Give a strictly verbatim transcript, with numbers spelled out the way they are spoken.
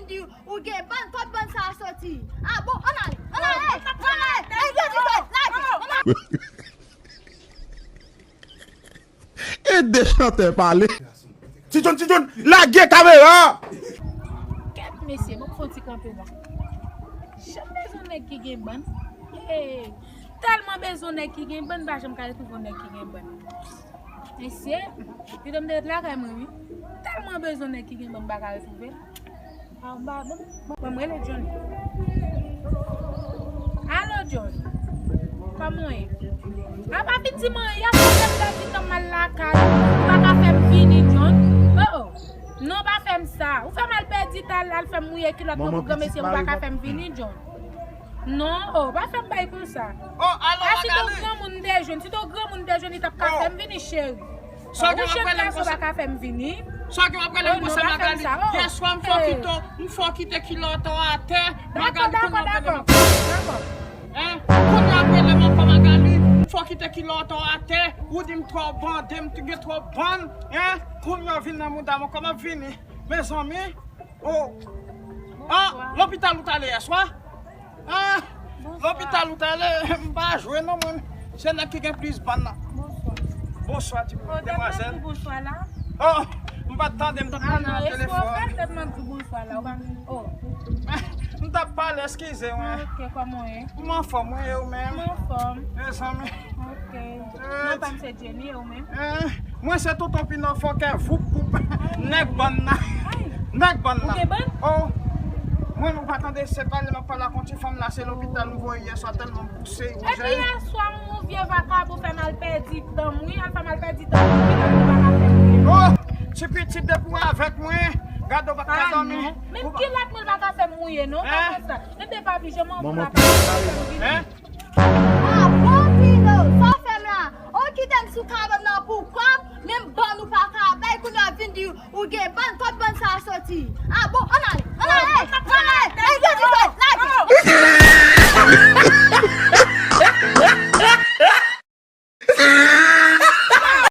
Di ou gen bann, kot bann sa a soti? Ah bon, ann ale, ann ale, ann ale, ann ale, lage, ann ale. Ede chantè pale. Ti John, Ti John, lage kamera! Kèt mesye, ban m fè yon ti kanpe la. Janm bezwen nèg ki gen bann. Hey, tèlman bezwen nèg ki gen bann, m pa janm ka retwouve yon nèg ki gen bann. Mesye, li te m te ret lakay mwen, wi. Tèlman bezwen nèg ki gen bann, m pa ka retwouve. Ah, m pa bon. Bon, m rele Johnny. Alo, John. Kòman w ye? A pa vin di mwen, y ap fè m pèdi tan m al lakay. Ou pa ka fè m vini, John. Oh, oh. Non, pa fè m sa. Ou fè m al pèdi tan, al fè m mouye kilòt mwen pou granmesye, ou pa ka fè m vini, John. Non, oh, pa fè m bay konsa. Oh, alo, Magali. A, si te w granmoun m te jwenn, si te w granmoun m te jwenn, li t ap ka fè m vini, cheri. Sa w gen w ap rele m konsa? Ou jèn gason pa ka fè m vini. Sa w gen w ap rele m konsa, Magali? Yè swa m fè w kite w, m fè w kite kilòt ou atè. Magali, kounye w ap rele m ankò. Hein? Kounye w ap rele m ankò, Magali. M fè w kite kilòt ou atè. Ou di m twò bande, m gen twò bann. Hein? Kounye w vin nan mouda m ankò, m ap vini. Mezanmi. Oh. Ah, lopital ou t ale yè swa? Ah, lopital ou t ale? M pa jwe non, mwen. Se nèg ki gen plis bann nan. Bonswa. Bonswa, ti demwazèl. Oh, m pa t tande, m t ap pale nan telefòn. M t ap pale, eskize mwen. Ok, kòman w ye? M anfòm, wi, e ou menm? M anfòm. Mezanmi. Ok. Non, pa m se Jenny, e ou menm? Eh, mwen se tonton Pinòfò kè voup voup. Nèg bann nan. Nèg bann nan. Ou gen bann? Oh. Mwen, nou pa tande, se pale m ap pale ak yon ti fanm la, se lopital m voye yè swa tèlman m pouse, ou jwenn. Epi yè swa, yon vye vakabon fè m al pèdi tan m, wi, al fè m al pèdi tan m, wi, kilòt ou pa ka fè m. Oh, ti pitit depi w avèk mwen, gade w pa ka dòmi. Menm kilòt mwen pa ka fè m mouye, non, pa fè sa. Tande papi, je m'en fous la, pa ka fè m vini. Ah, bon, Pino, sa w fè m la? Ou kite m sou kabann nan pou kòb, menm bann ou pa ka bay, kounye a w vin di ou gen bann, kot bann sa a soti? Ah, bon, ann ale, ann ale, ann ale, ann ale,